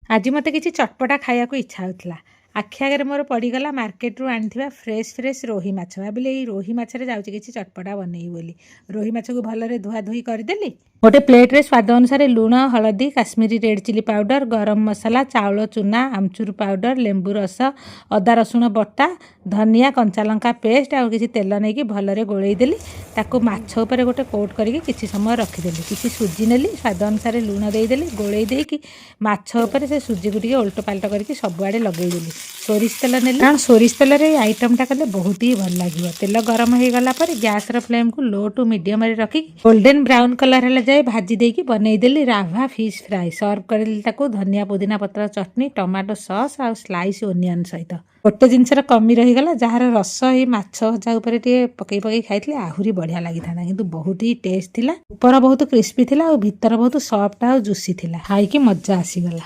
ଆଜି ମୋତେ କିଛି ଚଟପଟା ଖାଇବାକୁ ଇଚ୍ଛା ହେଉଥିଲା। ଆଖି ଆଗରେ ମୋର ପଡ଼ିଗଲା ମାର୍କେଟରୁ ଆଣିଥିବା ଫ୍ରେଶ୍ ଫ୍ରେଶ୍ ରୋହି ମାଛ। ଭାବିଲି, ଏଇ ରୋହି ମାଛରେ ଯାଉଛି କିଛି ଚଟପଟା ବନେଇବି ବୋଲି। ରୋହି ମାଛକୁ ଭଲରେ ଧୁଆ ଧୁଇ କରିଦେଲି। ଗୋଟେ ପ୍ଲେଟ୍ରେ ସ୍ୱାଦ ଅନୁସାରେ ଲୁଣ, ହଳଦୀ, କାଶ୍ମୀରୀ ରେଡ୍ ଚିଲି ପାଉଡ଼ର, ଗରମ ମସଲା, ଚାଉଳ ଚୁନା, ଆମଚୁର ପାଉଡ଼ର, ଲେମ୍ବୁ ରସ, ଅଦା ରସୁଣ ବଟା, ଧନିଆ, କଞ୍ଚା ଲଙ୍କା ପେଷ୍ଟ ଆଉ କିଛି ତେଲ ନେଇକି ଭଲରେ ଗୋଳେଇ ଦେଲି। ତାକୁ ମାଛ ଉପରେ ଗୋଟେ କୋଟ୍ କରିକି କିଛି ସମୟ ରଖିଦେଲି। କିଛି ସୁଜି ନେଲି, ସ୍ୱାଦ ଅନୁସାରେ ଲୁଣ ଦେଇଦେଲି। ଗୋଳେଇ ଦେଇକି ମାଛ ଉପରେ ସେ ସୁଜିକୁ ଟିକେ ଓଲଟ ପାଲଟ କରିକି ସବୁଆଡ଼େ ଲଗେଇଦେଲି। ସୋରିଷ ତେଲ ନେଲି, କାରଣ ସୋରିଷ ତେଲରେ ଏଇ ଆଇଟମଟା କଲେ ବହୁତ ହି ଭଲ ଲାଗିବ। ତେଲ ଗରମ ହେଇଗଲା ପରେ ଗ୍ୟାସର ଫ୍ଲେମ୍କୁ ଲୋ ଟୁ ମିଡ଼ିୟମରେ ରଖିକି ଗୋଲ୍ଡେନ୍ ବ୍ରାଉନ୍ କଲର୍ ହେଲା ଯାଏ ଭାଜି ଦେଇକି ବନେଇଦେଲି ରାଭା ଫିସ୍ ଫ୍ରାଏ। ସର୍ଭ କରିଦେଲି ତାକୁ ଧନିଆ ପୁଦିନା ପତ୍ର ଚଟଣି, ଟମାଟୋ ସସ୍ ଆଉ ସ୍ଲାଇସ୍ ଓନିଅନ୍ ସହିତ। ଗୋଟେ ଜିନିଷର କମି ରହିଗଲା, ଯାହାର ରସ ଏଇ ମାଛ ଭଜା ଉପରେ ଟିକେ ପକେଇ ପକେଇ ଖାଇଥିଲେ ଆହୁରି ବଢ଼ିଆ ଲାଗିଥାନ୍ତା। କିନ୍ତୁ ବହୁତ ହି ଟେଷ୍ଟ ଥିଲା। ଉପର ବହୁତ କ୍ରିସ୍ପି ଥିଲା ଆଉ ଭିତର ବହୁତ ସଫ୍ଟ ଆଉ ଜୁସି ଥିଲା। ଖାଇକି ମଜା ଆସିଗଲା।